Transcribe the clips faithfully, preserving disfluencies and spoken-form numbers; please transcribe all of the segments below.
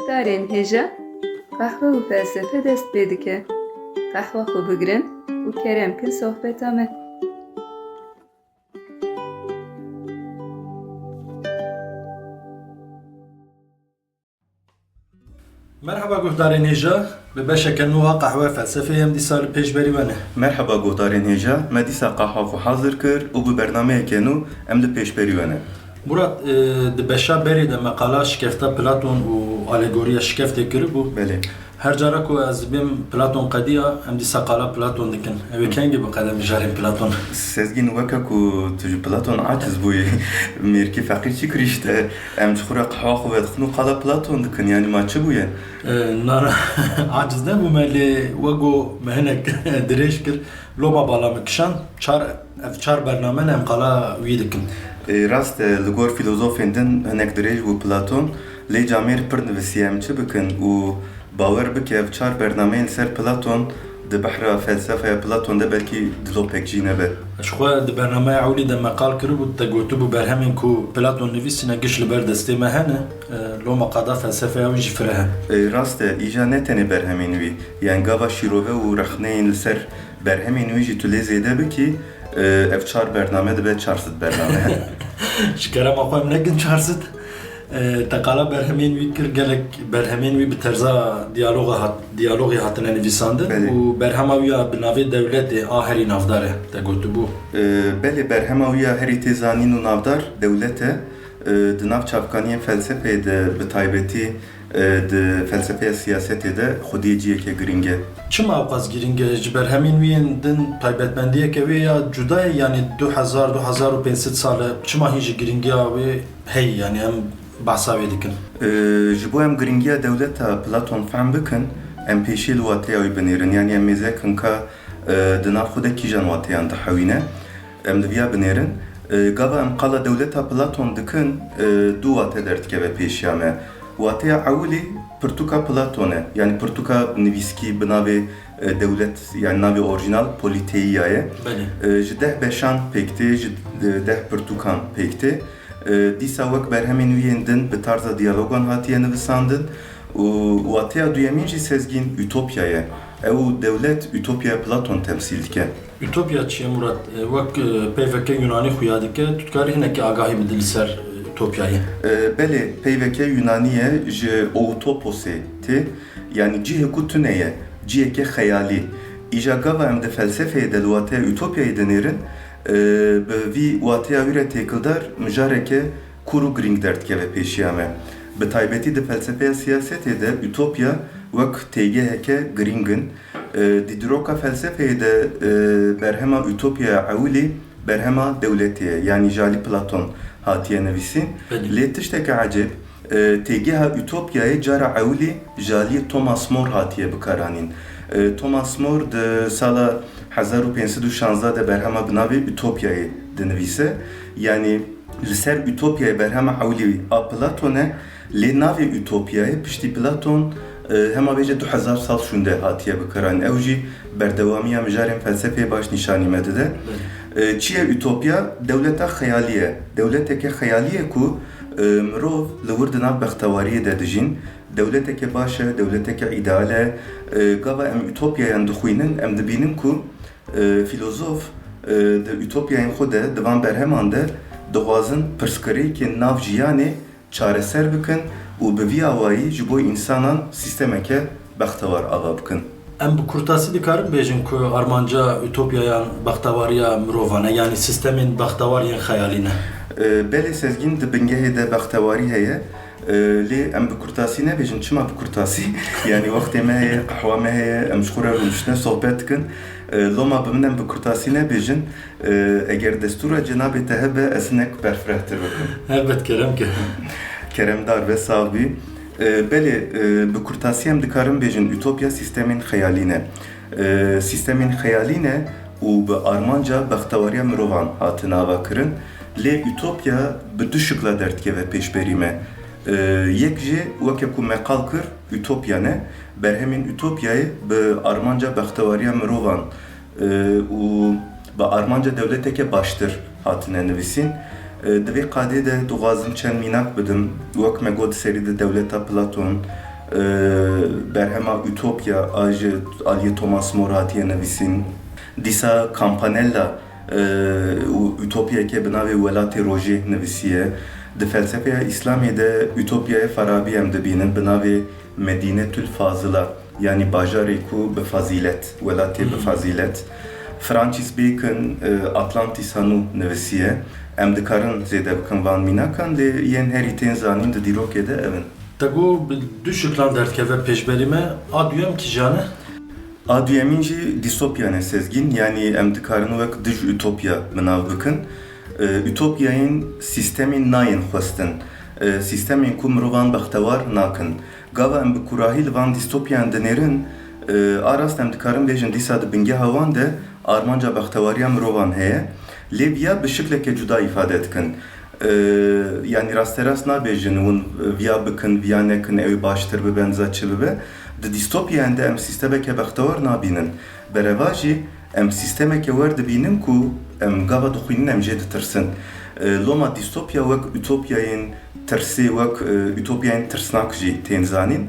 Guhdarên hêja, qehwe û felsefe dest pê dike. Qehwa xwe bigirin û kerem kin sohbeta me. Merhaba guhdarên hêja, bi beşeke nû a Qehwe Felsefeyê em dîsa li pêşberî we ne. Merhaba guhdarên hêja, me dîsa qehwa xwe hazir kir û bi bernameyeke nû em li pêşberî we ne. Murat, e, di beşa berê de me qala şikefta Platon û alegoriya şikeftê kiribû. Belê. Her cara ku ez dibêm Platon qediya, em dîsa qala Platon dikin. Ew ê kengî biqede mijarên Platon? Sezgîn, weke ku tu ji Platon aciz bûyî, mêrkî feqîr çi kirî ji te? Em ji xwe re qehwa xwe vedixin û qala Platon dikin. Yanî ma çi bûye? E, na, na, aciz nebûme, lê wek ku me hinek dirêj kir, loma bala me kişand, çar, ev çar bername ne, em qala wî dikin. E, rast e, li gor filozofên din hinek dirêj bû Platon, lê camêr pir nivîsiye, em çi bikin? Û bawer bike, ev çar bernameyên li ser Platon, di behra felsefeya Platon de belkî dilopek jî nebe. Ji xwe di bernameya ewilî de me qal kiribû, te gotibû berhemên ku Platon nivîsîne giş li ber destê me hene, e, loma qada felsefeya wî jî fireh e. E, rast e, îja ne tenê berhemên wî, yan gava şîrove û rexneyên li ser berhemên wî jî tu lê zêde bikî, e, ev çar bername dibe çar sed bername. Ji kerema xwe em nekin çar sed. E, te qala berhemên wî kir, gelek berhemên wî bi terza diyaloga hat-, diyalogê hatine nivîsandin. Belê. Û berhema wî ya bi navê Dewletê a herî navdar e, te gotibû. E, belê, berhema wî ya herî tê zanîn û navdar Dewlet e. E, di nav çavkaniyên felsefeyê de bi taybetî, e, di felsefeya siyasetê de xwediyê ciheke girîng e. Çima ewqas girîng e? Ji berhemên wî yên din taybetmendiyeke wê ya cuda ye, yanî du hezar, du hezar û pênc sed sal e, çima hîn ji girîngiya wê heye, yanî em behsa wê dikin? E, ji bo em girîngiya Dewleta Platon fehm bikin, em pêşî li wateya wî binêrin, yanî em mêze kin ka, e, di nav xwe de kîjan wateyan dihewîne. Em li viya binêrin. E, gava em qala Dewleta Platon dikin, e, du wate derdikeve pêşiya me. Wateya ewilî pirtûka Platon e. Yanî pirtûka nivîskî bi navê, e, Dewlet, yanî navê orjînal Polîteiya ye. Belê. E, ji deh beşan pêk tê, ji, e, deh pirtûkan pêk tê. E, dîsa wek berhemên wî yên din bi tarza diyalogan hatiye nivisandin. Û wateya duyemîn jî, Sezgîn, Ütopya ye. Ew dewlet Ütopyaya Platon temsîl dike. Ütopya çi ye Murat? E, wek, e, peyveke Yunanî xuya dike, tu dikarî hinekî agahî bidî li ser, e, Ütopyayê? E, belê, peyveke Yunanî ye, ji outoposê tê, yanî cihê ku tune ye, ciheke xeyalî. Îja gava em di felsefeyê de li wateya Ütopyayê dinêrin, e, bi vî wateya wî re têkildar mijareke kûr û girîng derdikeve pêşiya me. Bi taybetî di felsefeya siyasetê de Ütopya wek têgeheke girîng in. E, di dîroka felsefeyê de, e, berhema Ütopyaya ewilî berhema Dewletê ye, yanî ji alî Platon hatiye nivîsîn. Belê. Lê tişteke ecêb, e, têgeha Ütopyayê cara ewilî ji alî Thomas More hatiye bikaranîn. E, Thomas More di sala hezar û pênc sed û şanzdeh de berhema bi navê Ütopyayê dinivîse. Yanî li ser Ütopyayê berhema ewilî a Platon e, lê navê Ütopyayê piştî Platon, e, hema bêje du hezar sal şûnde hatiye bikaranîn. Ew jî berdewamiya mijarên felsefeyê baş nîşanî me dide. E, çi ye Ütopya? Dewleta xeyalî ye. Dewleteke xeyalî ye ku, e, mirov li wir di nav bextewariyê de dijîn. Dewleteke baş e, dewleteke îdeal e. E, gava em Ütopyayan dixwînin, em dibînin ku, e, filozof, e, di Ütopyayên xwe de, di van berheman de dixwazin pirsgirêkên nav jiyanê çareser bikin û bi vî awayî ji bo însanan sîstemeke bextewar ava bikin. Em bi kurtasî dikarin bêjin ku armanca Ütopyayan bextewariya mirovan e, yanî sîstemên bextewar yên xeyalî ne? E, belê Sezgîn, di bingehê de bextewarî heye. E, lê em bi kurtasî nebêjin. Çima bi kurtasî? Yanî wextê me heye, qehwa me heye, em ji xwe re rûniştine sohbet dikin. E, loma bi min em bi kurtasî nebêjin. E, eger destûra cenabê te hebe, ez hinek berfirehtir bikim. Helbet, kerem ke. Keremdar be, sax bî. E, belê, e, bi kurtasî em dikarin bêjin, Ütopya sîstemên xeyalî ne. E, sîstemên xeyalî ne û bi armanca bextewariya mirovan hatine avakirin. Lê Ütopya bi du şikla derdikeve pêşberî me. E, yek jê, weke ku me qal kir, Ütopya ne. Berhemên Ütopyayê bi armanca bextewariya mirovan, e, û bi armanca dewleteke baştir hatine nivîsîn. E, di vê qadê de dixwazim çend mînak bidim. Wek me got, di serî de dewleta Platon, E, berhema Utopya a ji aliyê Thomas More hatiye nivîsîn. Dîsa Campanella, e, û Utopyayeke bi navê Welatê Rojê nivîsiye. Di felsefeya Îslamê de Utopyayê Farabî em dibînin bi navê Medînetül Fazila, yanî bajarê ku bi fazîlet, welatê bi Hmm. fazîlet. Francis Bacon, e, Atlantis Hanu nivîsiye. Em dikarin zêde bikin van mînakan, lê yên herî tên zanîn di dîrokê de ev in. Te got bi du şiklan derdikeve pêşberî me. A duyem kîjan e? A duyemîn jî dîstopya ne Sezgîn, yanî em dikarin wek dij utopya bi nav bikin. E, utopyayên sîstemên nayên xwestin, e, sîstemên ku mirovan bextewar nakin. Gava em bi kurahî li van dîstopyan dinêrin, e, a rast em dikarin bêjin dîsa di bingeha wan de armanca bextewariya mirovan heye, lê viya bi şikleke cuda îfade dikin. E, yanî rasterast nabêjin hûn viya bikin, viya nekin, ew ê baştir bibe, niza çi bibe. Di dîstopyayan de em sîstemeke bextewar nabînin. Berevajî em sîstemeke wer dibînin ku em gava dixwînin em jê ditirsin. E, loma dîstopya wek utopyayên tirsê, wek, e, utopyayên tirsnak jî tên zanîn.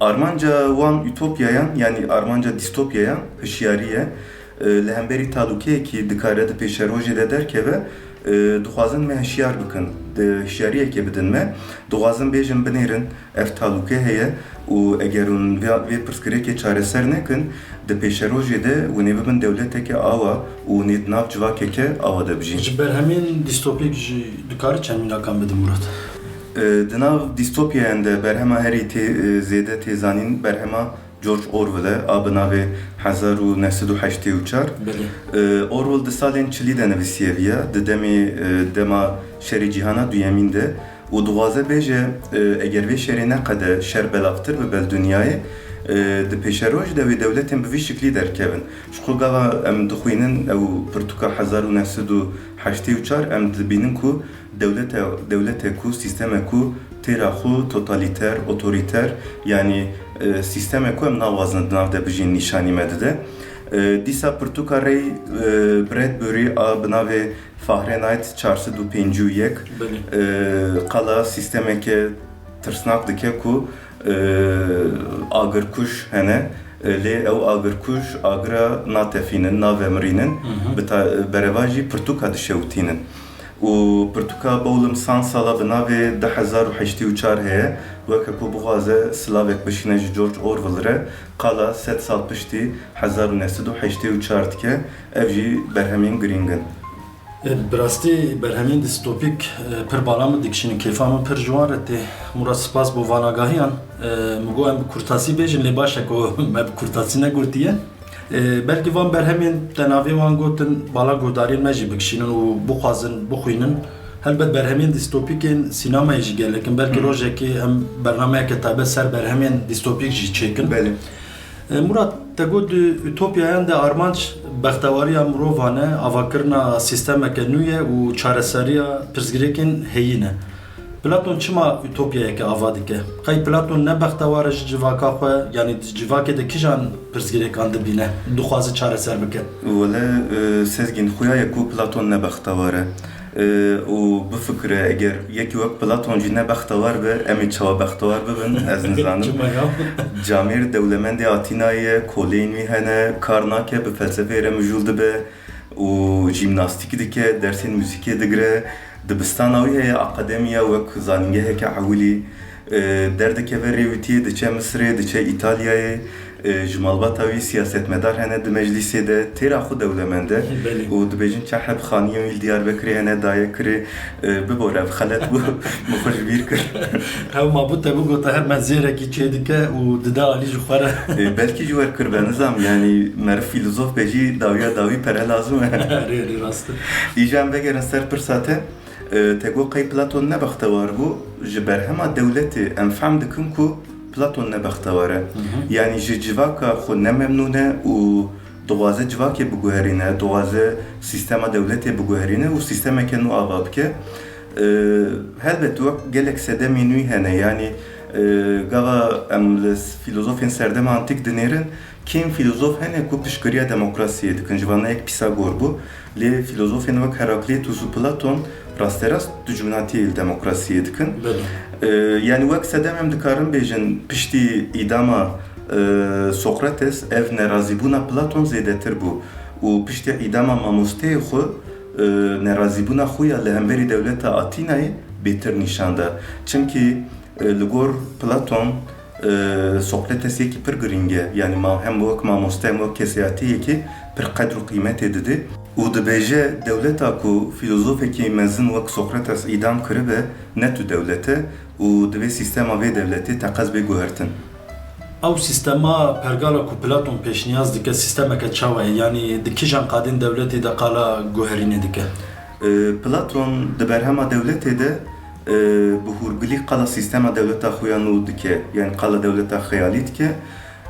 Armanca wan utopyayan, yanî armanca dîstopyayan hişyarî ye. E, li hemberî talûkeyekî dikare di pêşerojê de derkeve, e, dixwazin me hişyar bikin, di hişyariyekê bidin me. Dixwazin bêjin binêrin, ev talûke heye û eger hûn vê, vê pirsgirêkê çareser nekin, di pêşerojê de hûn ê bibin dewleteke awa û hûn ê di nav civakeke awa de bijîn. Ji berhemên dîstopîk jî dikarî çend mînakan bidî, Murat? E, di nav dîstopyayan de berhema herî tê, e, zêde tê zanîn berhema George Orwell e, a bi navê hezar û neh sed û heştê û çar. Belê. E, Orwell di salên çilî de nivîsiye viya, di demê, e, dema Şerê Cîhana Duyemîn de û dixwaze bêje, e, eger vê şerê neqede şer belavtir bibe li dinyayê, e, di pêşerojê de wê dewletên bi vî şiklî derkevin. Ji xwe gava em dixwînin ew pirtûka hezar û neh sed û heştê û çar, em dibînin ku dewlete, dewlete ku, sîsteme ku têra xwe totalîter, otorîter, yanî, e, sîsteme ku em naxwazin di nav de bijîn nîşanî me dide. E, dîsa pirtûka rey, e, Bradbury a bi navê Fahrenheit çar sed û pêncî û yek, Belê. e, qala sîstemeke tirsnak dike ku, e, agirkuj hene, e, lê ew agirkuj agira natefînin, navemirînin, Hı hı. bi ta-, berevajî pirtûka dişewitînin. Û pirtûka Bowlem Sansala bi navê du hezar û heştê û çar heye, weke ku bixwaze silavek bişîne ji George Orwell re, qala sed sal piştî hezar û neh sed û heştê û çar dike, ev jî berhemên girîng in. E, bi rastî berhemên dîstopîk, e, pir bala min dikişînin, kêfa min pir ji wan re tê. Murat, spas bo van agahiyan. E, min got em bi kurtasî bêjin, lê baş e ku me bi kurtasî negotiye. E, belkî van berhemên te navê wan gotin, bala guhdarên me jî bikişînin û bixwazin, bixwînin. Helbet berhemên dîstopîk ên sînemayê jî gelek in. Belkî Hı. rojekê em bernameyeke taybet ser berhemên dîstopîk jî çêkin. Belê. E, Murat, te got di utopyayan de armanc bextewariya mirovan e, avakirina sîstemeke nû ye û çareseriya pirsgirêkên heyîn e. Platon çima utopyayeke ava dike? Qey Platon ne bextewar e ji civaka xwe, yanî di civakê de kîjan pirsgirêkan dibîne, dixwaze çareser bike? Wele, e, Sezgîn, xuya ye ku Platon ne bextewar e. E, û bifikire, eger yekî wek Platon jî ne bextewar be, em ê çawa bextewar bibin, ez nizanim. Çima ya? Camêr dewlemendê Atînayê ye, koleyên wî hene, kar nake, bi felsefeyê re mijûl dibe û jîmnastîk dike, dersên muzîkê digire. Dibistana wî heye, akademiya wek zanîngeheke ewilî, e, derdikeve Rêwîtiyê, diçe Misirê, diçe Îtalyayê, e, ji malbata wî siyasetmedar hene di meclîsê de, têra xwe dewlemend e. Belê. Û dibêjin çeheb xaniyên wî li Diyarbekirê hene daye kirê, e, bibore, ev xelet bû, min xwe ji bîr kir. Ew ma bû te bigota her me zêrekî çêdike û dide alî ji xwe re. E, belkî ji wer kirbe, nizam, yanî meriv fîlozof be jî dawiya dawî pere lazim e. Erê, erê, rast e. Îja em vegerin ser pirsa te. E, te got qey Platon ne bextewar bû, ji berhema dewletê em fehm dikin ku Platon ne bextewar e. Hı hı. Yanî ji civaka xwe ne memnûn e û dixwaze civakê biguherîne, dixwaze sîstema dewletê biguherîne û sîstemeke nû ava bike. E, helbet wek gelek sedemên wî hene, yanî, e, gava em li fîlozofên serdema antîk dinêrin, kêm fîlozof hene ku piştgiriya demokrasiyê dikin, ji vana yek Pîsagor bû, lê fîlozofên wek Heraklîtus û Platon rasterast dijminatiyê li demokrasiyê dikin. Belê. E, yanî wek sedem em dikarin bêjin, piştî îdama, e, Sokrates, ev nerazîbûna Platon zêdetir bû û piştî îdama mamosteyê xwe, e, nerazîbûna xwe ya li hemberî dewleta Atînayê bêtir nîşan da. Çimkî, e, li gor Platon, e, Sokrates yekî pir girîng e. Yanî ma-, hem wek mamoste hem wek kesayetiyekî pir qedr û qîmetê dide. Û dibêje, dewleta ku fîlozofekî mezin wek Sokrates îdam kiribe, ne tu dewlet e û divê sîstema vê dewletê teqez bê guhertin. Ew sîstema pergala ku Platon pêşniyaz dike, sîstemeke çawa ye? Yanî di kîjan qadên dewletê de qala guherînê dike? E, Platon di berhema dewletê de, e, bi hûrgilî qala sîstema dewleta xwe ya nû dike, yanî qala dewleta xeyalî dike.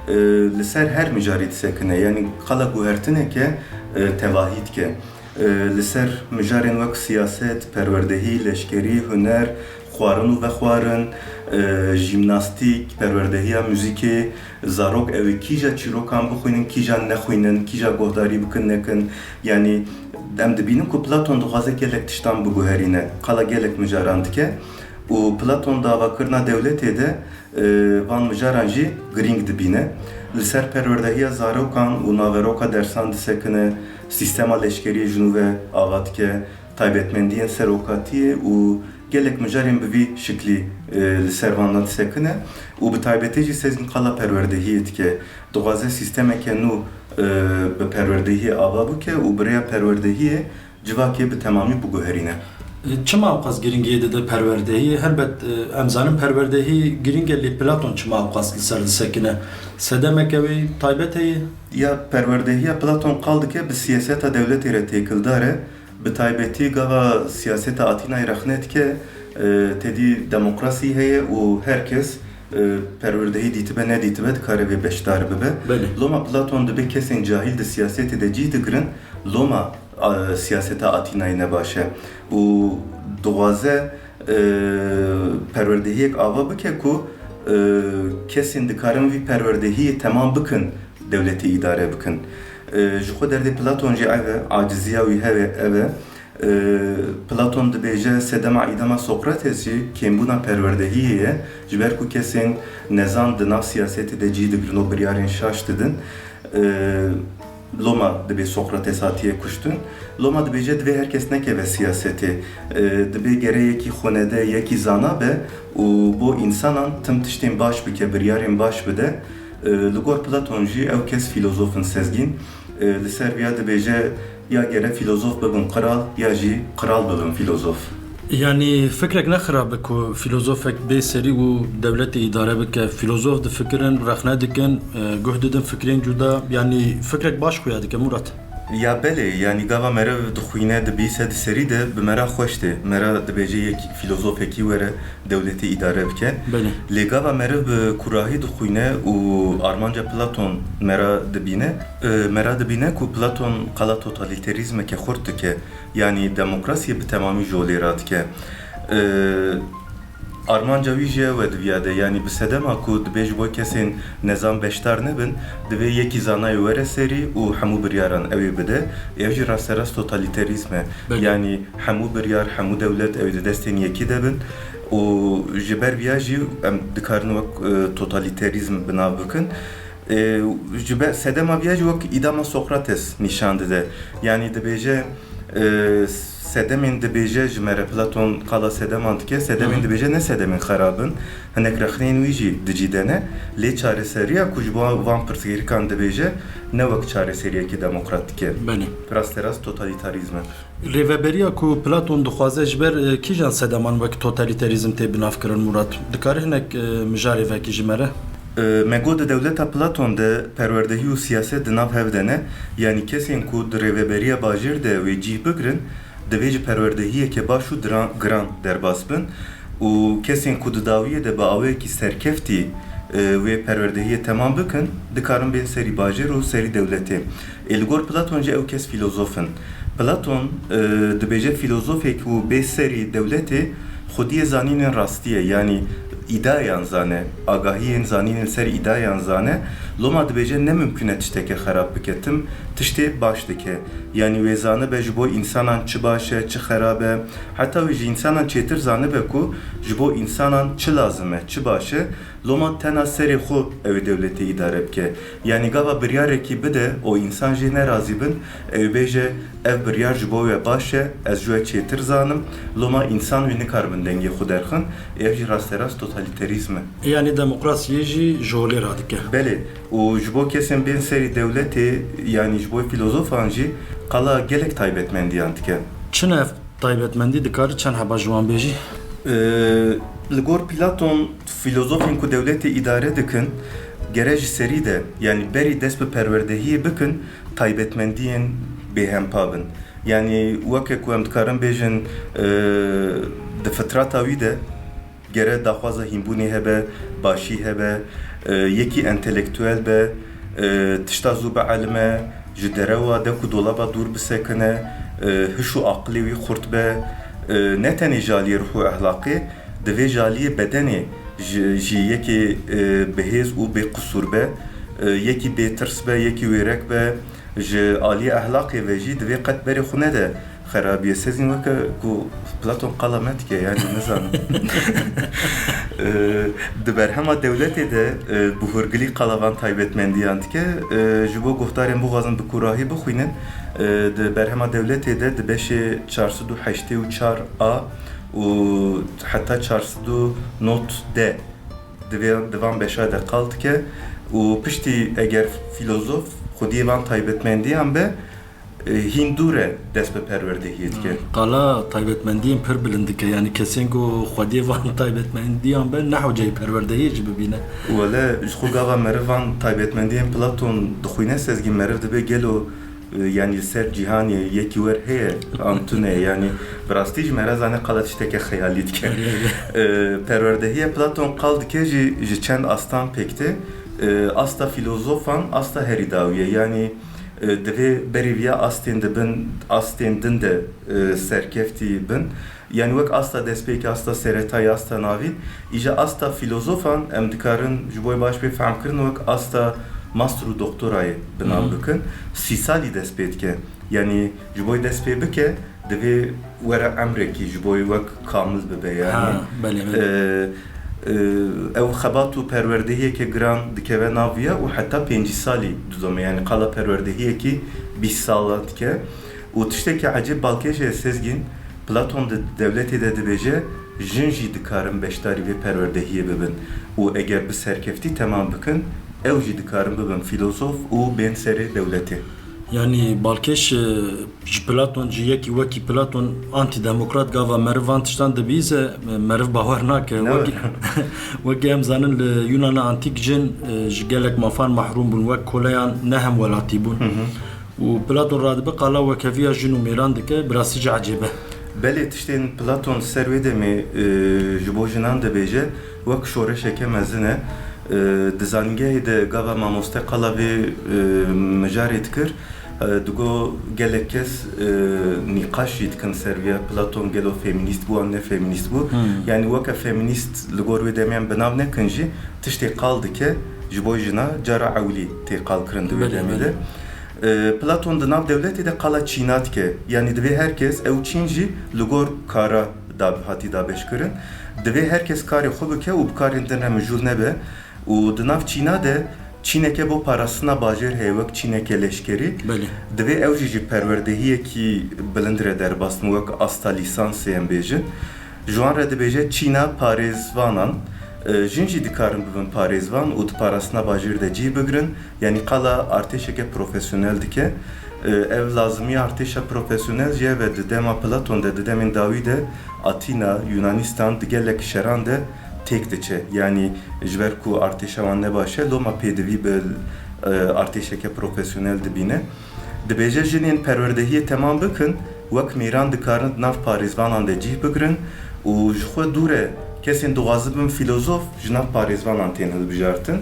E, li ser her mijarî disekine, yanî qala guhertineke, e, tevahî dike. E, li ser mijarên wek siyaset, perwerdehî, leşkerî, huner, xwarin û vexwarin, e, jîmnastîk, perwerdehiya muzîkê, zarok ew ê kîja çîrokan bixwînin, kîjan nexwînin, kîja guhdarî bikin nekin. Yanî em dibînin ku Platon dixwaze gelek tiştan biguherîne, qala gelek mijaran dike û Platon di avakirina dewletê de, e, van mijaran jî girîng dibîne. Li ser perwerdehiya zarokan û naveroka dersan disekine, sîstema leşkeriyê ji nû ve ava dike, taybetmendiyên serokatiyê û gelek mijarên bi vî şiklî, e, li ser van de disekine û bi taybetî jî Sezgîn qala perwerdehiyê dike. Dixwaze sîstemeke nû, e, bi perwerdehiyê ava bike û bi rêya perwerdehiyê civakê bi temamî biguherîne. Çima ewqas girîngiyê dide perwerdehiyê? Helbet, e, em zanin perwerdehî girîng e, lê Platon çima ewqas li ser disekine? Sedemeke wê taybet heye? Ya perwerdehiya Platon qal dike bi siyaseta dewletê re têkildar e. Bi taybetî gava siyaseta Atînayê rexne dike, e, tedî demokrasî heye û her kes, e, perwerdehî dîtibe nedîtibe dikare vê beşdar bibe. Belê. Loma Platon dibê kesên cahîl di siyasetê de cî digirin, loma, a, siyaseta Atînayê ne baş e û dixwaze, e, perwerdehiyek ava bike ku, e, kesên dikarin vî perwerdehiyê temam bikin, dewletê îdare bikin. E, ji xwe derdê Platon jî ev e, aciziya wî heve ev e. E, Platon dibêje, sedema îdama Sokrates jî kêmbûna perwerdehiyê ye, ji ber ku kesên nezan di nav siyasetê de cî digirin û biryarên şaş didin. E, Loma dibê Sokrates hatiye kuştin. Loma dibêje divê her kes nekeve siyasetê. E, dibê gere yekî xwenede, yekî zana be û bo însanan tim tiştên baş bike, biryarên baş bide. E, li gor Platon jî ew kes fîlozof in Sezgîn. E, li ser viya dibêje ya gere fîlozof bibin qral, ya jî qral bibin fîlozof. Yanî fikrek ne xirab e ku fîlozofek bê serî û dewletê îdare bike. Fîlozof difikirin, rexne dikin, e, guh didin fikrên cuda. Yanî fikrek baş xuya dike Murat. Ya belê, yanî gava meriv dixwîne, dibîse di serî de bi me re xweş tê. Me re dibêje yek fîlozofekî were dewletê îdare bike. Belê. Lê gava meriv bi kurahî dixwîne û armanca Platon me re dibîne, e, me re dibîne ku Platon qala totalîterîzmeke xurt dike. Yanî demokrasiyê bi temamî ji holê radike. E, armanca wî jî ew e di viya de, yanî bi sedema ku dibê ji bo kesên nezan beşdar nebin, divê yekî zanayê were serî û hemû biryaran ew ê bide. Ev jî rasterast totalîterîzm e. Belê. Yanî hemû biryar, hemû dewlet ew ê di destên yekî de bin û ji ber viya jî em dikarin wek, e, totalîterîzm bi nav bikin. E, ji be-, sedema viya jî wek îdama Sokrates nîşan dide. Yanî dibêje, e, sedemên dibêje ji me re, Platon qala sedeman dike, sedemên Hı hı. dibêje ne sedemên xerab in. Hinek rexneyên wî jî di cî de ne. Lê çareseriya ku ji bo van pirsgirêkan dibêje, ne wek çareseriyekî demokrat dike. Belê. Rasterast totalîtarîzm e. Rêveberiya ku Platon dixwaze ji ber, e, kîjan sedeman wek totalîterîzm tê binavkirin, Murat? Dikare hinek, e, mijarê vekî ji me re? E, me got di dewleta Platon de perwerdehî û siyaset di nav hev de ne, yanî kesên ku di rêveberiya bajêr de wê cîh bigrin, divê ji perwerdehiyeke baş û diran-, giran derbas bin û kesên ku di dawiyê de bi awayekî serkeftî, e, wê perwerdehiyê temam bikin, dikarin bên serî bajêr û serî dewletê. Ê li gor Platon jî ew kes fîlozof in. Platon, e, dibêje fîlozofek û bê serî dewletê xwediyê zanînên rastî ye, yanî îdeayan zane, agahiyên zanînên ser îdeayan zane Loma dibêje ne mimkun e tişteke xerab bike, tim tiştê baş dike. Yanî wê zanibe ji bo însanan çi baş e, çi xerab e. Heta wê ji însanan çêtir zanibe ku ji bo însanan çi lazim e, çi baş e. Loma tena serê xwe ew ê dewletê îdare bike. Yanî gava biryarekî bide û însan jê nerazî bin, ew ê bêje, ev biryar ji bo we baş e, ez ji we çêtir zanim. Loma însan wê nikaribin dengê xwe derxin. Ev jî rasterast totalîterîzm e. Yanî demokrasiyê jî ji holê radike. Belê. Û ji bo kesên bên serî dewletê, yanî ji bo fîlozofan jî qala gelek taybetmendiyan dike. Çi ne ev taybetmendî, dikare çend heba ji wan bêjî? Ee, Li gor Platon, fîlozofên ku dewletê îdare dikin, gere ji serî de, yanî berî dest bi perwerdehiyê bikin, taybetmendiyên bêhempa bin. Yanî weke ku em dikarin bêjin, ee, di fitrata wî de, gere daxwaza hînbûnê hebe, başî hebe, e, yekî entelektuel be, e, tişta zû bielime, ji derewa dek û dolaba dûr bisekine, e, hiş û aqilê wî xurt be, e, ne tenê ji aliyê ruh û ehlaqê, divê ji aliyê bedenê ji, jî yekê, e, bihêz û bêqisûr be, e, yekî bêtirs be, yekî wêrek be, ji aliyê ehlaqê ve jî divê qet berê xwe nede xerabiyê. Sezgîn, weke ku Platon qala me dike, yanî nizanim. Ee, Di berhema dewletê de, e, bi hûrgilî qala van taybetmendiyan dike. Ee, ji bo guhdarên bixwazin bi kûrahî bixwînin, e, di berhema dewletê de di beşê çar sed û heştê û çar A û heta çar sed û nod D di vê, di van beşa de qal dike û piştî eger fîlozof xwediyê van taybetmendiyan be, e, hîn dûr e dest bi perwerdehiyê dike. Qala taybetmendiyên pir bilind dike, yanî kesên ku xwediyê van taybetmendiyan be, ne hewceyî perwerdehiyê jî bibîne. Wele ji xwe gava meriv van taybetmendiyên Platon dixwîne, Sezgîn, meriv dibe gelo, e, yanî li ser cîhanê yekî wer heye an tune, yanî bi rastî ji me re zane qala tişteke xeyalî dike. E, perwerdehiya Platon qal dike jî ji çend astan pêk tê. E, asta fîlozofan asta herî dawî ye, yanî, e, divê berî viya astên di bin, astên din de, e, serkeftî bin. Yanî wek asta destpêkê, asta seretayê, asta navîn, îja asta fîlozofan em dikarin ji bo baş bê fehmkirin wek asta master û doktorayê bi nav bikin. Sî salî dest pê dike. Yanî ji bo dest pê bike, divê were emrekî ji bo wek kamil bibe, yanî. Ha, belê, belê. E, e, ew xebat û perwerdehiyeke giran dikeve nav viya û heta pêncî salî didome. Yanî qala perwerdehiyekî bîst sala dike. Û tiştekî ecêb balkêş e, Sezgîn, Platon di dewletê de dibêje, jin jî dikarin beşdarî vê perwerdehiyê bibin û eger bi serkeftî temam bikin, ew jî dikarin bibin fîlozof û bên serê dewletê. Yanî balkêş, e, ji Platon, ji yekî wekî Platon antîdemokrat gava meriv van tiştan dibîze, e, meriv bawer nake. Ne. Wekî, wekî em zanin li Yunana antîk jin, e, ji gelek mafan mahrûm bûn, wek koleyan ne hemwelatî bûn. Hı hı. Û Platon radibe qala wekeviya jin û mêran dike, bi rastî jî ecêb e. Belê, tiştên Platon ser wê demê, e, ji bo jinan dibêje, wek şoreşeke mezin e. E, di zanîngehê de gava mamoste qala vê, e, mijarê dikir, e, digo gelek kes, e, nîqaş jî dikin ser vê, Platon gelo femînîst bû an ne femînîst bû? Hmm. Yanî weke femînîst li gor wê demê em bi nav nekin jî, tiştê qal dike ji bo jina cara ewilî tê qalkirin di wê demê de. Belê, belê. E, Platon di nav dewletê de qala çîna dike. Yanî divê her kes, ew çîn jî li gor kara da, hatî dabeşkirin. Divê her kes karê xwe bike û bi karên din re mijûl nebe. Û di nav çîna de çîneke bo parastina bajêr heye, wek çîneke leşkerî. Belê. Divê ew jî ji perwerdehiyekî bilind re derbas bin, wek asta lîsansê em bêjin. Ji wan re dibêje çîna parêzvanan, e, jin jî dikarin bibin parêzvan û di parastina bajêr de cih bigrin. Yanî qala artêşeke profesyonel dike. E, ev lazimiya artêşa profesyonel jî ev e, di dema Platon de, di demên dawî de Atîna, Yunanîstan di gelek şeran de têk diçe. Yanî ji ber ku artêşa wan ne baş e, loma pêdivî bi, e, artêşeke profesyonel dibîne. Dibêje jinên perwerdehiyê temam bikin, wek mêran dikarin di nav parêzvanan de cih bigrin û ji xwe dûr e kesên dixwazibin fîlozof ji nav parêzvanan tên hilbijartin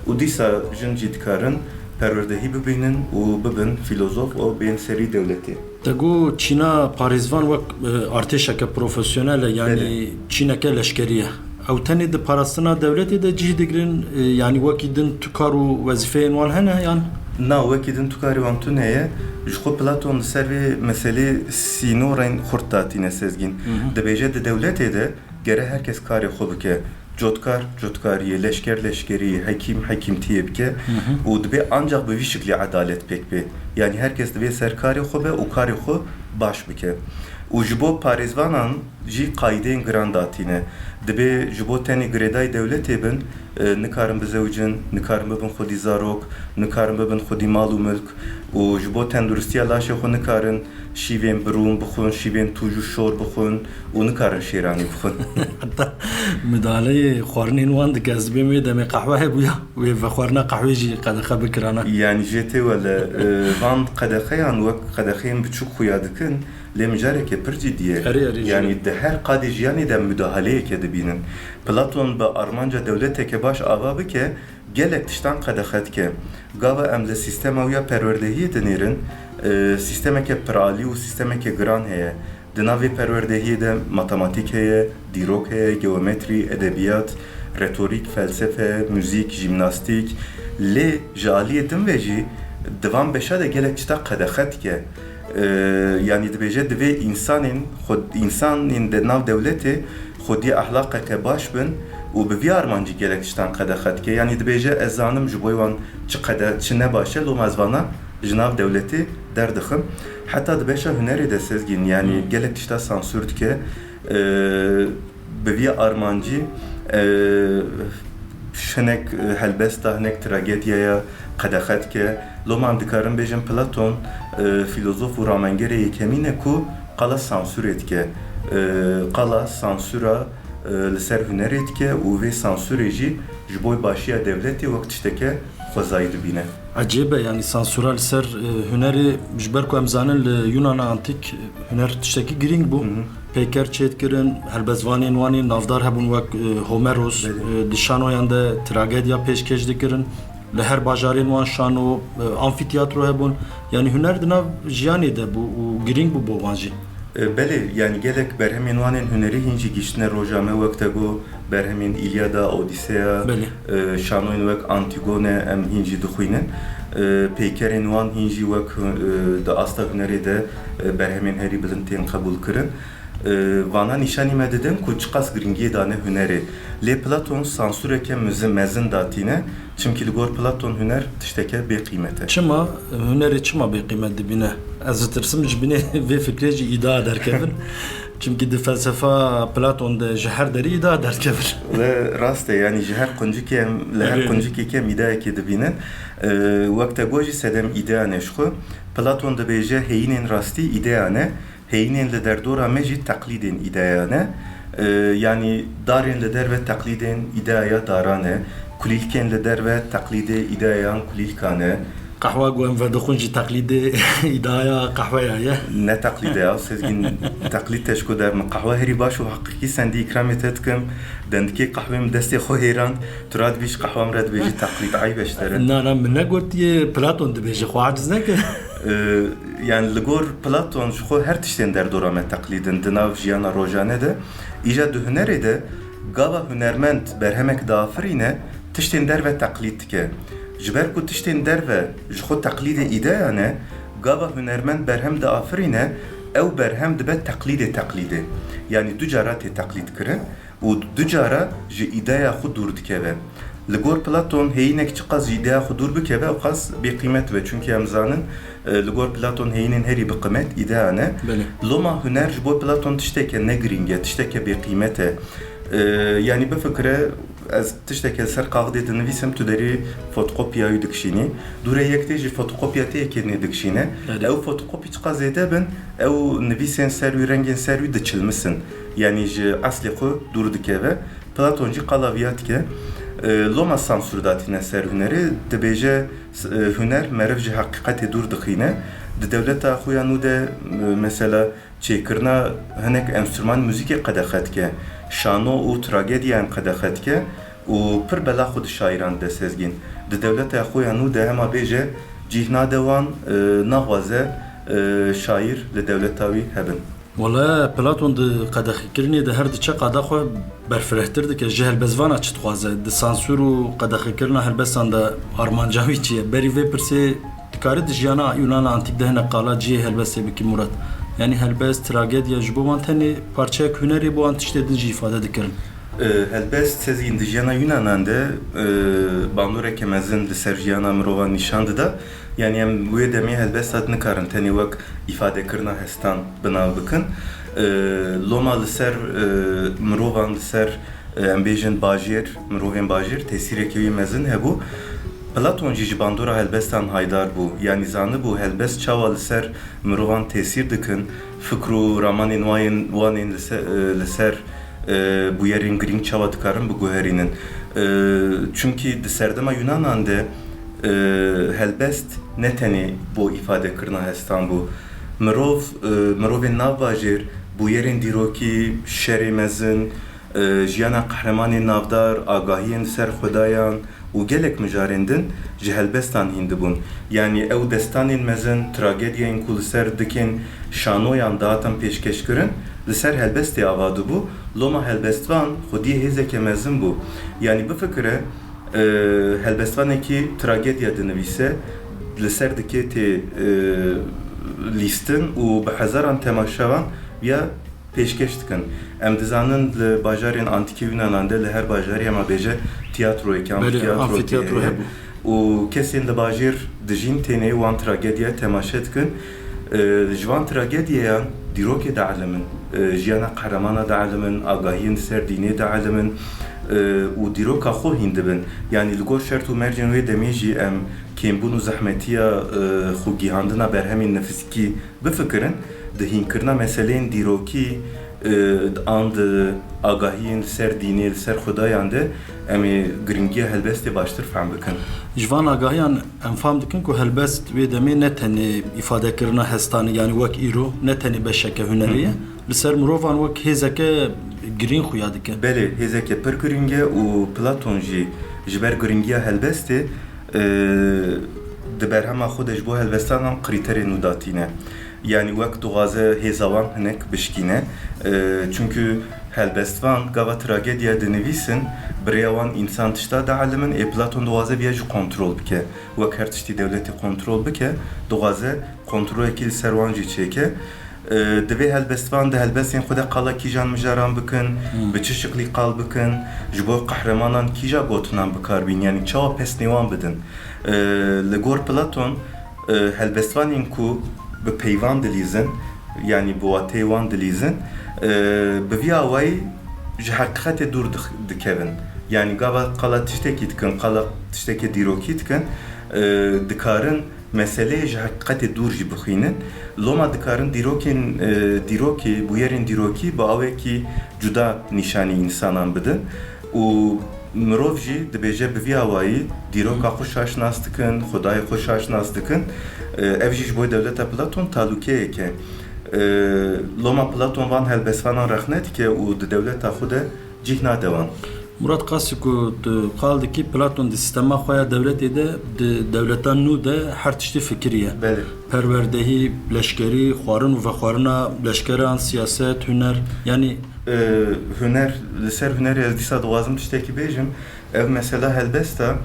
û dîsa jin jî dikarin perwerdehî bibînin û bibin fîlozof û bên serî dewletê. Te got çîna parêzvan wek, e, artêşeke profesyonel e, yanî Belê. çîneke leşkerî ye. Ew tenê di parastina dewletê de cih digirin, e, yanî wekî din tu kar û wezîfeyên wan hene yan? Na, wekî din tu karê wan tune ye. Ji xwe Platon li ser vê meselê sînorên xurt datîne Sezgîn. Hı hı. Dibêje di dewletê de gere her kes karê xwe bike. Cotkar cotkariyê, leşker leşkeriyê, hekîm hekîmtiyê bike Hı hı. û dibê ancak bi vî şiklî edalet pêk bê. Yanî her kes divê ser karê xwe be û karê xwe baş bike. Û ji bo parêzvanan jî qaîdeyên giran datîne. Dibê ji bo tenê girêdayî dewletê bin, e, nikarin bizewicin, nikarin bibin xwedî zarok, nikarin bibin xwedî mal û milk û ji bo tenduristiya laşê xwe nikarin şîvên birûn bixwin, şîvên tûj û şor bixwin û nikarin şêranî bixwin. Heta midaleyê xwarinên wan dike, ez dibêm wê demê qehwe hebûya, wê vexwarina qehwê jî qedexe bikirana. Yanî jê tê wele, e, van qedexeyan wek qedexeyên biçûk xuya dikin, lê mijareke pir cidî ye. Erê, erê, jî. Yanî di her qadê jiyanê de mudahaleyeke dibînin. Platon bi armanca dewleteke baş ava bike, gelek tiştan qedexe dike. Gava em li sîstema wî ya perwerdehiyê dinêrin, e, sîstemeke piralî û sîstemeke giran heye. Di nav vê perwerdehiyê de matematîk heye, dîrok heye, geometrî, edebiyat, retorîk, felsefe, muzîk, jîmnastîk. Lê ji aliyê din ve jî di van beşa de gelek tişta qedexe dike. E, yanî dibêje divê însanên xwe, însanên di nav dewletê xwedî ehlaqeke baş bin û bi vî armancî gelek tiştan qedexe dike. Yanî dibêje, ez zanim ji bo wan çi qede-, çi ne baş e, loma ez vana ji nav dewletê derdixim. Heta di beşa hunerê de Sezgîn, yanî Hmm. gelek tişta sansûr dike. E, bi vî armancî, e, hinek, e, helbesta, hinek tragediyaya qedexe dike. Loma em dikarin bêjin Platon, e, fîlozof û ramengerê yekemîn e ku qala sansûrê dike. E, qala sansûra, e, li ser hunerê dike û vê sansûrê jî ji bo başiya dewletê wek tişteke xwezayî dibîne. Ecêb e, yanî sansûra li ser, e, hunerê, ji ber ku em zanin li Yunana Antîk, e, huner tiştekî girîng bû. Hı hı. Peyker çêdikirin, helbestvanên wan ên navdar hebûn wek, e, Homeros, Belê. e, di şanoyan de tragediya pêşkêş dikirin. Li her bajarên wan şano, e, amfîtiyatro hebûn. Yanî huner di nav jiyanê de bû û girîng bû bo wan jî. E, belê, yanî gelek berhemên wan ên hunerî hîn jî gihîştine roja me, wek te got, berhemên Îlyada, Odîseya, Belê. e, şanoyên wek Antigone em hîn jî dixwînin. E, peykerên wan hîn jî wek, e, di asta hunerê de, e, berhemên herî bilind tên qebûlkirin. E, vana nîşanî me didin ku çiqas girîngiyê dane hunerê. Lê Platon sansûreke mizi-, mezin datîne, çimkî li gor Platon huner tişteke bêqîmet e. Çima? Hunerê çima bêqîmet dibîne? Ez ditirsim ji binê vê fikrê jî îdia derkevin. Çimkî di felsefa Platon de ji her derî îdia derkevin. Lê rast e, yanî ji her quncikê em, li her Erê. quncikekê em îdiayekê dibînin. E, wek te got jî sedem îdia ne ji xwe. Platon dibêje heyînên rastî îdia ne. Heyînên li derdora me jî teqlîdên îdeayan e. E, yanî darên li derve teqlîdên îdeaya daran e. Kulîlkên li derve teqlîdê îdeayan kulîlkan e. Qehwa ku em vedixwin jî teqlîdê îdeaya qehweya ye. Ne teqlîd e ya, Sezgîn, teqlîd te ji ku derme. Qehwe herî baş û heqîqî sendî îkramê te dikim. Dendikê qehwê min destê xwe hêrand. Tu radibî ji qehwa min re dibêjî teqlîd, eyb e ji te re. Na, na, min negotiye Platon dibêje, xwe aciz neke. E, yanî li gor Platon ji xwe her tiştên derdora me teqlîd in di nav jiyana rojane de. Îja di hunerê de gava hunermend berhemek diafirîne, tiştên derve teqlîd dike. Ji ber ku tiştên derve ji xwe teqlîdê îdeayan e, gava hunermend berhem diafirîne, ew berhem dibe teqlîdê teqlîdê. Yanî du cara tê teqlîd kirin. Û du cara ji îdeaya xwe dûr dikeve. Li gor Platon heyînek çiqas ji îdeaya xwe dûr bikeve, ew qas bêqîmet dibe. Çunkî em zanin, e, li gor Platon heyînên herî bi qimet îdeayan e. Belê. Loma huner ji bo Platon tişteke ne girîng e, tişteke bêqîmet e. E, yanî bifikire, ez tişteke li ser kaxidê dinivîsim, tu derî fotokopya wî dikişînî. Dûre yek tê jî fotokopya te yekê nê dikişîne. Belê. Ew fotokopî çiqas zêde bin, ew nivîsên ser wî, rengên ser wî diçilmisin. Yanî ji eslê xwe dûr dikeve. Platon jî qala viya dike. E, loma sansûr datîne ser hunerê, dibêje, s-, e, huner meriv ji heqîqetê dûr dixîne. Di dewleta xwe ya nû de, e, mesela çêkirina hinek enstrûman muzîkê qedexe dike. Şano û tragediyan qedexe dike û pir bela xwe di şairan de Sezgîn. Di dewleta xwe ya nû de hema bêje cîh nade wan, e, naxwaze, e, şair li dewleta wî hebin. Wele Platon di qedexekirinê de her diçe qada xwe berfirehtir dike. Ji helbestvana çi dixwaze? Di sansûr û qedexekirina helbestan de armanca wî çi ye? Berî vê pirsê dikare di jiyana Yunana Antîk de hinek qala cihê helbestê bikî Murat. Yanî helbest, tragedya ji bo wan tenê parçeyek hunerê bo an tiştê din jî îfade dikirin? E, helbest Sezgîn di jiyana Yunanan de, e, bandoreke mezin li ser jiyana mirovan nîşan dida. Yanî em wê demê helbesta nikarin tenê wek îfadekirina hestan bi nav bikin. E, loma li ser, e, mirovan, li ser, e, em bêjin bajêr, mirovên bajêr tesîrekê wî mezin hebû. Platon jî ji bandora helbestan haydar bû. Yanî zanibû helbest çawa li ser mirovan tesîr dikin, fikr û ramanên wayên, wan ên li se-, e, li ser, e, bûyerên girîng çawa dikarin biguherînin. E, çunkî di serdema Yunanan de, e, helbest ne tenê bo îfadekirina hestan bû. Mirov, e, mirovên navbajêr, bûyerên dîrokî, şerê mezin, e, jiyana qehremanên navdar, agahiyên li ser Xudayan û gelek mijarên din ji helbestan hîn dibûn. Yanî ew destanên mezin, tragediyên ku li ser dikên şanoyan dihatin pêşkêşkirin, li ser helbestê ava dibû. Loma helbestvan xwediyê hêzeke mezin bû. Yanî bifikire, e, helbestvanekî tragediya dinivîse, li ser dikê tê, e, lîstin û bi hezaran temaşevan ya pêşkêş dikin. Em dizanin li bajarên antîkê Yunanan de li her bajarê hema bêje tiyatroyeke, Belê, amfîtiyatroyê amfîtiyatro heye hebû. Û kesên li bajêr dijîn tênê wan tragediya temaşe dikin. E, ji van tragediyeyan dîrokê dielimin, e, jiyana qehremana dielimin, agahiyên li ser dînê dielimin, e, û dîroka xwe hîn dibin. Yanî li gor şert û mercên wê demê jî em kêmbûn û zehmetiya, e, xwegihandina berhemên nefsîkî bifikirin, di hînkirina meseleyên dîrokî, e, an di agahiyên li ser dînê, li ser Xudayan de em ê giringiya helbestê baştir fehm bikin. Ji van agahiyan em fam dikin ku helbest wê demê ne tenê îfadekirina hestanê, yanî wek îro, ne tenê beşeke hunerê ye. Hı hı. Li ser mirovan wek hêzeke girîng xuya dike. Belê, hêzeke pir girîng e û Platon jî ji ber giringiya helbestê, e, di berhema xwe de ji bo helbestanan krîterên nû datîne. Yanî wek dixwaze hêza wan hinek bişkîne. E, çunkî helbestvan gava tragediya dinivîsin, bi rêya wan însan tişta dielimin, ê Platon dixwaze viya jî kontrol bike. Wek her tiştî dewletê kontrol bike, dixwaze kontrolekî li ser wan jî çêke. E, divê helbestvan di helbestên xwe de qala kîjan mijaran bikin, Hmm. bi çi şiklî qal bikin, ji bo qehremanan kîja gotinan bi kar bîn, yanî çawa pesnê wan bidin. E, li gor Platon, e, helbestvanên ku bi peyvan dilîzin, yanî bi wateyê wan dilîzin, e, bi vî awayî ji heqîqetê dûr dix-, dikevin. Yanî gava qala tiştekî dikin, qala tiştekê dîrokî dikin, e, dikarin meseleyê ji heqîqetê dûr jî bixwînin. Loma dikarin dîrokên, e, dîrokê, bûyerên dîrokî bi awekî cuda nîşanî însanan bidin. Û mirov jî dibêje bi vî awayî dîroka xwe şaşnas dikin, Xwedayê xwe şaşnas dikin. E, ev jî ji bo dewleta Platon talûkeyek e. E, loma Platon van helbestvanan rexne dike û di dewleta xwe de cih nade wan. Murat, qasî ku tu qal dikî, Platon di sîstema xwe ya dewletê de, di dewleta nû de her tiştî fikiriye. Belê. Perwerdehî, leşkerî, xwarin û vexwarina leşkeran, siyaset, huner, yanî E, huner, li ser hunerê ez dîsa dixwazim tiştekî bêjim. Ev mesela helbesta,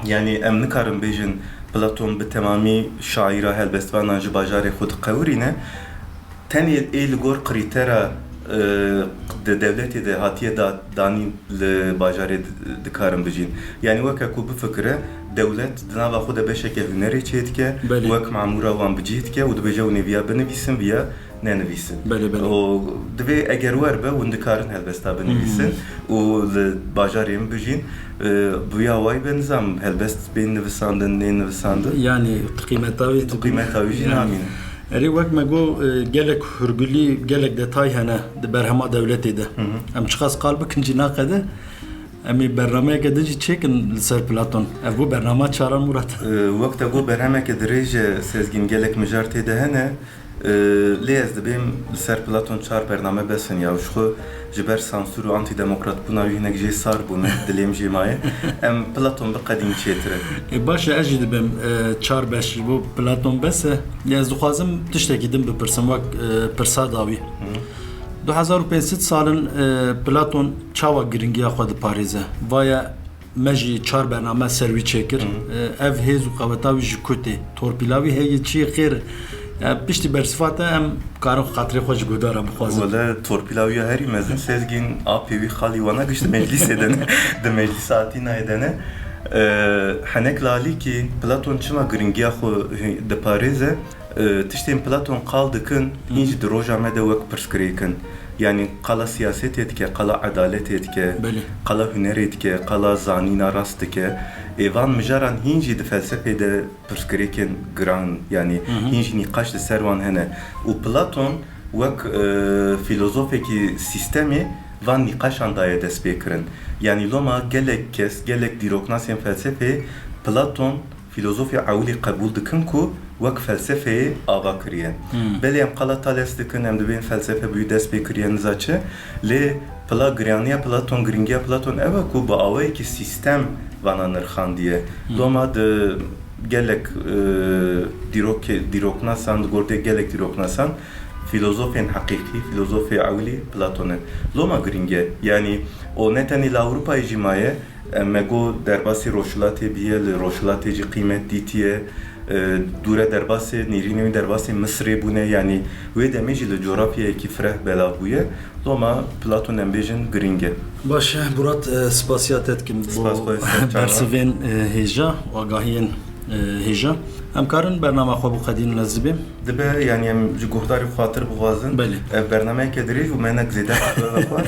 yanî em nikarin bêjin Platon bi temamî şaîra helbestvanan ji bajarê xwe diqewirîne. Tenê ê li gor krîtera, e, di dewletê de hatiye da-, danîn li bajarê di-, dikarin bijîn. Yanî weke ku bifikire, dewlet di nava xwe de beşeke hunerê çêdike, Belê. wek mamûra wan bi cih dike û dibêje hûn ê viya binivîsin, viya nenivîsin. Belê, belê. Û divê eger wer be, hûn dikarin helbesta binivîsin Hmm. û li bajarê min bijîn. E, bi wî awayî be nizam helbest bên nivisandin, nên nivisandin. Yanî tu qîmeta wî Tu qîmeta wî jî Yanî. namîne. Erê, wek me got, e, gelek hurgulî, gelek detay hene di berhema dewletê de. Hı hı. Em çiqas qal bikin jî naqede. Em ê bernameyeke din jî çêkin li ser Platon. Ev bû bernama çaran, Murat. E, wek te got, berhemeke dirêj e, Sezgîn, gelek mijar tê de hene. Ee, lê ez dibêm li ser Platon çar bername bes in ya, û ji xwe ji ber sansûr û antîdemokratbûna wî hinek jê sar bûme, dilêm jê maye. Em Platon biqedîn çêtir e. Ê, baş e, ez jî dibêm, e, çar beş ji bo Platon bes e. Lê ez dixwazim tiştekî din bipirsim, wek, e, pirsa dawî. Hı. Du hezar û pênc sed sal in, e, Platon çawa giringiya xwe diparêze? Vaye me jî çar bername ser wî çêkir. Hı. E, ev hêz û qeweta wî ji ku tê? Torpîla wî heye, çi yê xêr e? Ya, piştî bersiva te em karin xatirê xwe ji guhdara bixwazin. Wele torpîla wî ya herî mezin Sezgîn apê wî xalî wana giş di meclîsê de ne, di meclîsa Atînayê de ne. E, henek li alîkî Platon çima giringiya xwe diparêze? E, tiştên Platon qal dikin, hîn jî di roja me de wek pirsgirêk in. Yanî qala siyasetê dike, qala edaletê dike, Belê. qala hunerê dike, qala zanîna rast dike. Ê, van mijaran hîn jî di felsefê de pirsgirêkên giran, yanî Hı hı. hîn jî nîqaş li ser wan hene. Û Platon wek, e, filozofekî sîstemê van nîqaşan daye destpêkirin. Yanî loma gelek kes, gelek dîroknasên felsefê Platon filozofya ewilî qebûl dikin ku wek felsefeyê ava kiriye. Hmm. Belê em qala Thales dikin, em dibên felsefe bi wî dest pê kiriye niza çi, lê pila giraniya Platon, giringiya Platon ev e ku bi awayekî sîstem vana nirxandiye. Hmm. Loma di gelek, e, dîrokê-, dîroknasan, di gordê gelek dîroknasan, filozofên heqîqî, filozofê ewilî Platon e. Loma giring e. Yanî o ne tenê li Ewropayê jî maye, Em me got derbasî Rojhilatê bîye, li Rojhilatê jî qîmet dîtiye. E, dûre derbasê, nêrînê wî derbasê Misirê bûne, yanî wê demê jî li cografyayekî fireh belav bûye. Loma Platon em bêjin giring e. Baş e, Murat, e, spasiya te dikim bo Spas xwe, ser çavan. bersivên, e, hêja û agahiyên, e, hêja. Em karin bernama xwe biqedînin, ez dibêm. Dibe, yanî em ji guhdarê xatir bixwazin. Belê. Ev bernameyeke dirêj û me hinek zêde qehwe vexwar.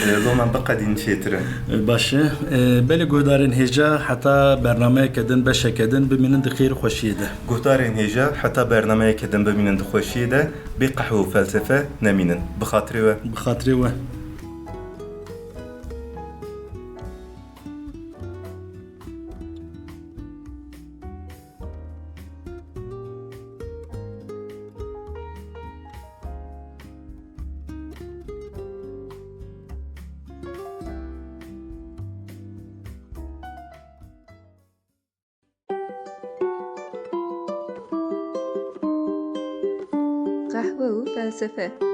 E, loma biqedîn çêtir e. Baş e. E, belê guhdarên hêja, heta bernameyeke din, beşeke din bimînin di xêr û xweşiyê de. Guhdarên hêja, heta bernameyeke din bimînin di xweşiyê de, bê qehwe û felsefe nemînin. Bi xatirê we. Bi xatirê we. Qehwe û felsefe.